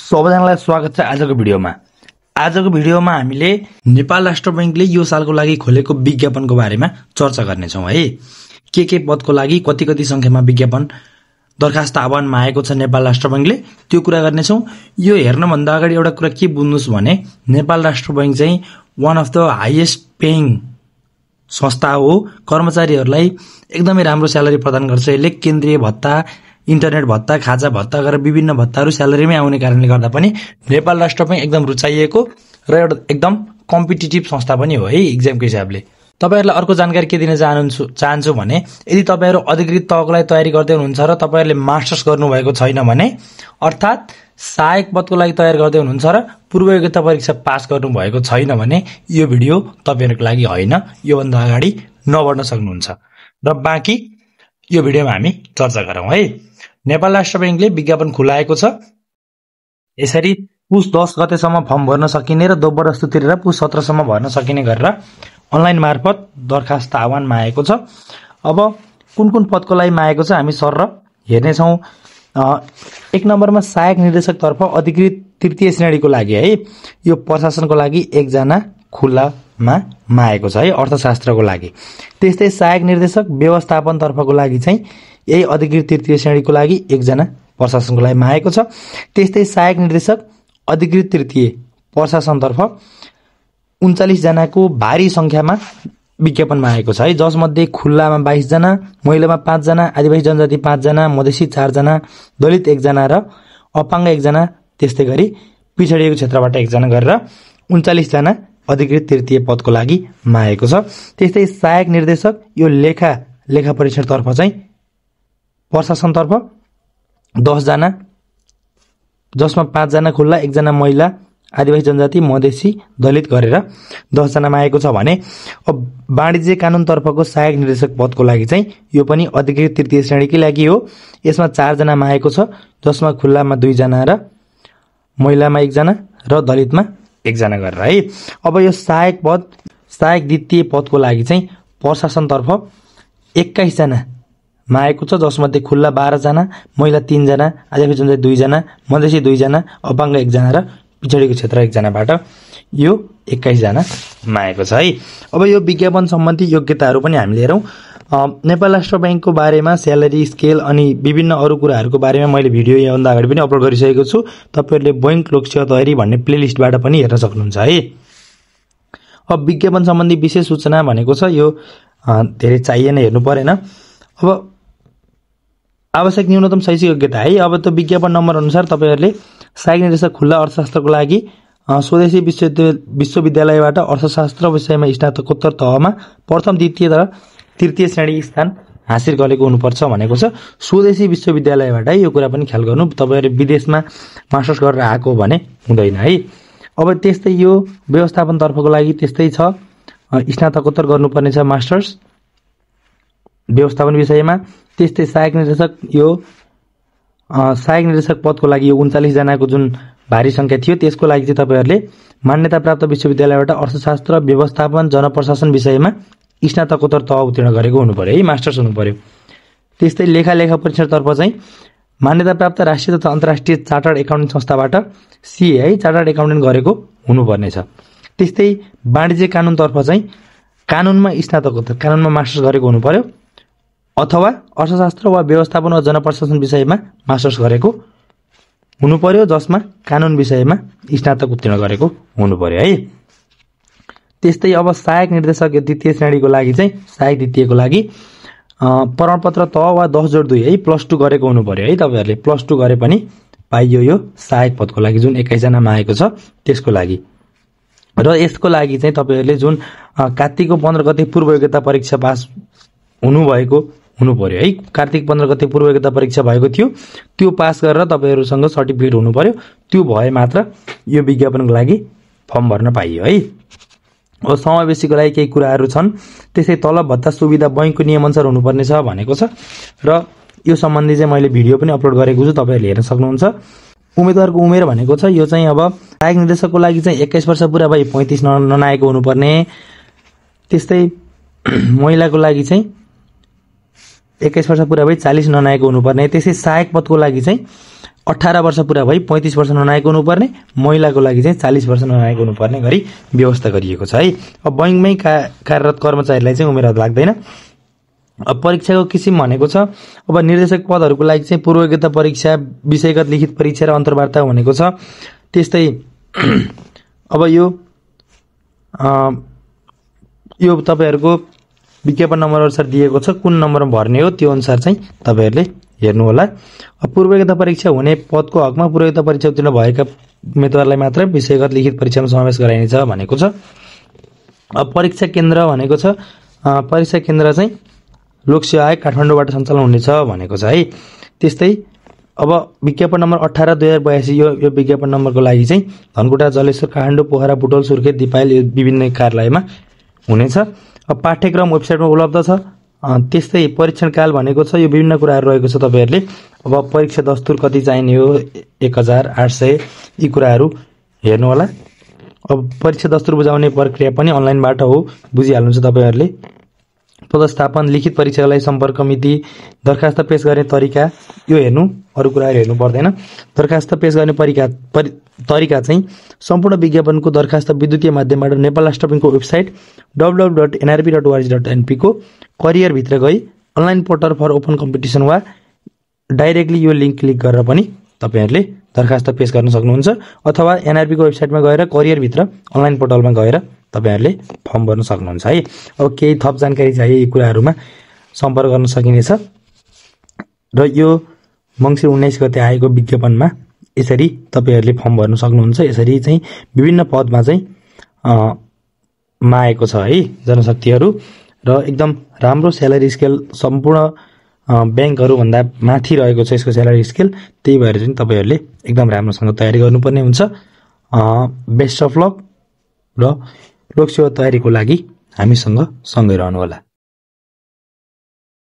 सबैजनालाई स्वागत छ आजको भिडियोमा हामीले नेपाल राष्ट्र बैंकले यो सालको लागि खोलेको विज्ञापनको बारेमा चर्चा गर्नेछौं है। के पदको लागि कति संख्यामा विज्ञापन दरखास्त आह्वानमा आएको छ नेपाल राष्ट्र बैंकले त्यो कुरा गर्नेछौं। यो हेर्न भन्दा अगाडि एउटा कुरा के बुझ्नुस् भने नेपाल राष्ट्र बैंक चाहिँ one of the highest paying संस्था हो। कर्मचारीहरूलाई एकदमै राम्रो स्यालेरी प्रदान गर्छ। यसले केन्द्रीय भत्ता, इन्टरनेट भत्ता, खाजा भत्ता गरेर विभिन्न भत्ताहरू स्यालेरीमै आउने कारणले गर्दा पनि नेपाल राष्ट्र बैंक एकदम रुचाइएको र एउटा एकदम कम्पिटिटिभ संस्था पनि हो है एक्जामको हिसाबले। तपाईहरुलाई अर्को जानकारी के दिन चाहन्छु भने यदि तपाईहरु अधिकृत तहको लागि तयारी गर्दै हुनुहुन्छ र तपाईहरुले मास्टर्स गर्नुभएको छैन भने अर्थात सहायक पदको लागि तयारी गर्दै हुनुहुन्छ र पूर्व योग्यता परीक्षा पास गर्नुभएको छैन भने यो भिडियो तपाईहरुको लागि होइन। यो भन्दा अगाडि नबढ्न सक्नुहुन्छ र बाँकी यो भिडियोमा हामी चर्चा गरौँ है। नेपाल राष्ट्र बैंकले विज्ञापन खुलाएको छ। यसरी पुस 10 गतेसम्म फर्म भर्न सकिने र दोब्बरजस्तो तिरेर पुस 17 सम्म भर्न सकिने गरेर अनलाइन मार्फत दरखास्त आह्वानमा आएको छ। अब कुन पदको लागि आएको छ हामी सर हेर्ने छौं। 1 नम्बरमा सहायक निर्देशक तर्फ अधिकृत तृतीय श्रेणीको लागि है। यो प्रशासनको लागि 1 जना खुल्लामा आएको छ है, अर्थशास्त्रको लागि। त्यस्तै सहायक निर्देशक व्यवस्थापन तर्फको लागि चाहिँ यही अधिकृत तृतीय श्रेणीको लागि 1 जना प्रशासनको लागि आएको छ। त्यस्तै सहायक निर्देशक अधिकृत तृतीय प्रशासनतर्फ 39 जनाको भारी संख्यामा विज्ञापनमा आएको छ है। जसमध्ये खुल्लामा 22 जना, महिलामा 5 जना, आदिवासी जनजाति 5 जना, मधेसी 4 जना, दलित 1 जना र अपाङ्ग 1 जना, त्यस्तै गरी पिछडिएको क्षेत्रबाट 1 जना गरेर 39 जना अधिकृत तृतीय पदको लागि आएको छ। त्यस्तै सहायक निर्देशक यो लेखा परीक्षण तर्फ चाहिँ प्रशासनतर्फ 10 जना, जसमा 5 जना खुल्ला, 1 जना महिला, आदिवासी जनजाति, मधेसी, दलित गरेर 10 जना आएको छ भने अब वाणिज्य कानून तर्फको सहायक निर्देशक पदको लागि चाहिँ यो पनि अधिकृत तृतीय श्रेणीकै लागि हो। यसमा 4 जना आएको छ, जसमा खुल्लामा 2 जना र महिलामा 1 जना र दलितमा 1 जना गरेर है। अब यो सहायक द्वितीय पदको लागि चाहिँ प्रशासनतर्फ 21 जना आएको छ, जसमध्ये खुल्ला 12 जना, महिला 3 जना, आदिवासी जनजाति 2 जना, मधेसी 2 जना, अपाङ्ग 1 जना र पिछडिएको क्षेत्र 1 जनाबाट यो 21 जना आएको छ है। अब यो विज्ञापन सम्बन्धी योग्यताहरू पनि हामीले हेरौं। नेपाल राष्ट्र बैंकको बारेमा स्यालेरी स्केल अनि विभिन्न अरू कुराहरूको बारेमा मैले भिडियो योभन्दा अगाडि पनि अपलोड गरिसकेको छु। तपाईहरुले बैंक लोकसेवा तयारी भन्ने प्लेलिस्टबाट पनि हेर्न सक्नुहुन्छ है। अब विज्ञापन सम्बन्धी विशेष सूचना भनेको छ यो धेरै चाहिएन, हेर्नु परेन। अब आवश्यक न्यूनतम शैक्षिक योग्यता है। अब त विज्ञापन नम्बर अनुसार तपाईहरुले सहायक निर्देशक खुल्ला अर्थशास्त्रको लागि स्वदेशी विश्वविद्यालयबाट अर्थशास्त्र विषयमा स्नातकोत्तर तहमा प्रथम, द्वितीय र तृतीय श्रेणी स्थान हासिल गरेको हुनुपर्छ भनेको छ। स्वदेशी विश्वविद्यालयबाट है, यो कुरा पनि ख्याल गर्नु। तपाईहरु विदेशमा मास्टर्स गरेर आएको भने हुँदैन है। अब त्यस्तै यो व्यवस्थापन तर्फको लागि त्यस्तै छ, स्नातकोत्तर गर्नुपर्ने छ मास्टर्स व्यवस्थापन विषयमा। त्यस्तै सहायक निर्देशक पदको लागि यो 39 जनाको जुन भारी संख्या थियो त्यसको लागि चाहिँ तपाईहरुले मान्यता प्राप्त विश्वविद्यालयबाट अर्थशास्त्र, व्यवस्थापन, जनप्रशासन विषयमा स्नातकोत्तर तह उत्तीर्ण गरेको हुनु पर्यो है, मास्टर्स हुनु पर्यो। त्यस्तै लेखा परीक्षण तर्फ चाहिँ मान्यता प्राप्त राष्ट्रिय तथा अन्तर्राष्ट्रिय चार्टर्ड एकाउन्टिङ संस्थाबाट सीए है, चार्टर्ड एकाउन्टेन्ट गरेको हुनुपर्ने छ। त्यस्तै वाणिज्य कानून तर्फ चाहिँ कानूनमा स्नातकोत्तर, कानूनमा मास्टर्स गरेको हुनु पर्यो, अथवा अर्थशास्त्र वा व्यवस्थापन वा जनप्रशासन विषयमा मास्टर्स गरेको हुनु पर्यो, जसमा कानून विषयमा स्नातक उत्तीर्ण गरेको हुनु पर्यो है। त्यस्तै अब सहायक निर्देशक द्वितीय श्रेणीको लागि चाहिँ सहायक द्वितीयको लागि प्रमाणपत्र तह वा 10+2 है, +2 गरेको हुनु पर्यो है। तपाईहरुले +2 गरे पनि पाइयो यो सहायक पदको लागि जुन 21 जना आएको छ त्यसको लागि। र यसको लागि चाहिँ तपाईहरुले जुन कार्तिकको 15 गते पूर्व योग्यता परीक्षा पास हुनु पर्यो है। कार्तिक 15 गते पूर्व योग्यता परीक्षा भएको थियो, त्यो पास गरेर तपाईहरुसँग सर्टिफिकेट हुनु पर्यो। त्यो भए मात्र यो विज्ञापनको लागि फर्म भर्न पाइयो है। अब समावेशीको लागि केही कुराहरू छन्। त्यसै तलब भत्ता सुविधा बैंकको नियमअनुसार हुनुपर्ने छ भनेको छ र यो सम्बन्धी चाहिँ मैले भिडियो पनि अपलोड गरेको छु, तपाईहरुले हेर्न सक्नुहुन्छ। उम्मेदवारको उमेर भनेको छ यो चाहिँ अब सहायक निर्देशकको लागि चाहिँ 21 वर्ष पुरा भई 35 ननाएको हुनुपर्ने। त्यस्तै महिलाको लागि चाहिँ 21 वर्ष पुरा भई 40 ननाएको हुनुपर्ने। त्यसै सहायक पदको लागि चाहिँ 18 वर्ष पूरा भई 35 वर्ष ननाएको हुनुपर्ने, महिलाको लागि चाहिँ 40 वर्ष ननाएको हुनुपर्ने गरी व्यवस्था गरिएको छ है। अब बैंकमै कार्यरत कर्मचारीलाई चाहिँ उमेर लाग्दैन। अब परीक्षाको किसिम भनेको छ अब निर्देशक पदहरूको लागि चाहिँ पूर्व योग्यता परीक्षा, विषयगत लिखित परीक्षा र अन्तर्वार्ता भनेको छ। त्यस्तै अब यो तपाईहरुको विज्ञापन नम्बर अनुसार दिएको छ, कुन नम्बरमा भर्ने हो त्यो अनुसार चाहिँ तपाईहरुले हेर्नु होला। अब पूर्व योग्यता परीक्षा हुने पदको हकमा पूर्व योग्यता परीक्षा उत्तीर्ण भएका उम्मेदवारलाई मात्र विषयगत लिखित परीक्षामा समावेश गराइनेछ भनेको छ। अब परीक्षा केन्द्र भनेको छ, परीक्षा केन्द्र चाहिँ लोक सेवा आयोग काठमाडौँबाट सञ्चालन हुनेछ भनेको छ है। त्यस्तै अब विज्ञापन नम्बर 18/2082 यो विज्ञापन नम्बरको लागि चाहिँ धनकुटा, जलेश्वर, काठमाडौँ, पोखरा, बुटोल, सुर्खेत, दिपायल यो विभिन्न कार्यालयमा हुनेछ। अब पाठ्यक्रम वेबसाइटमा उपलब्ध छ। त्यस्तै परीक्षण काल भनेको छ, यो विभिन्न कुराहरू रहेको छ। तपाईहरुले अब परीक्षा दस्तुर कति चाहिने हो, 1800 यी कुराहरू हेर्नु होला। अब परीक्षा दस्तुर बुझाउने प्रक्रिया पनि अनलाइनबाट हो, बुझिहाल्नुहुन्छ तपाईहरुले। पदस्थापन, लिखित परीक्षाका लागि सम्पर्क मिति, दरखास्त पेश गर्ने तरिका यो हेर्नु, अरु कुराहरू हेर्नु पर्दैन। दरखास्त पेश गर्ने तरिका चाहिँ सम्पूर्ण विज्ञापनको दरखास्त विद्युतीय माध्यमबाट नेपाल राष्ट्र बैंकको वेबसाइट www.nrp.org.np को करियर भित्र गई online portal for open competition वा डाइरेक्टली यो लिंक क्लिक गरेर पनि तपाईहरुले दरखास्त पेश गर्न सक्नुहुन्छ, अथवा एनआरपी को वेबसाइटमा गएर करियर भित्र अनलाइन पोर्टलमा गएर तपाईहरुले फर्म भर्न सक्नुहुन्छ है। अब केही थप जानकारी चाहिए यी कुराहरुमा सम्पर्क गर्न सकिनेछ। र यो मंसिर 19 गते आएको विज्ञापनमा यसरी तपाईहरुले फर्म भर्न सक्नुहुन्छ। यसरी चाहिँ विभिन्न पदमा चाहिँ आएको छ है जनशक्तिहरु, र एकदम राम्रो स्यालेरी स्केल सम्पूर्ण बैंकहरु भन्दा माथि रहेको छ यसको स्यालेरी स्केल। त्यही भएर चाहिँ तपाईहरुले एकदम राम्रोसँग तयारी गर्नुपर्ने हुन्छ। बेस्ट अफ लक र लोकसेवा तयारीको लागि हामीसँग सँगै रहनु होला।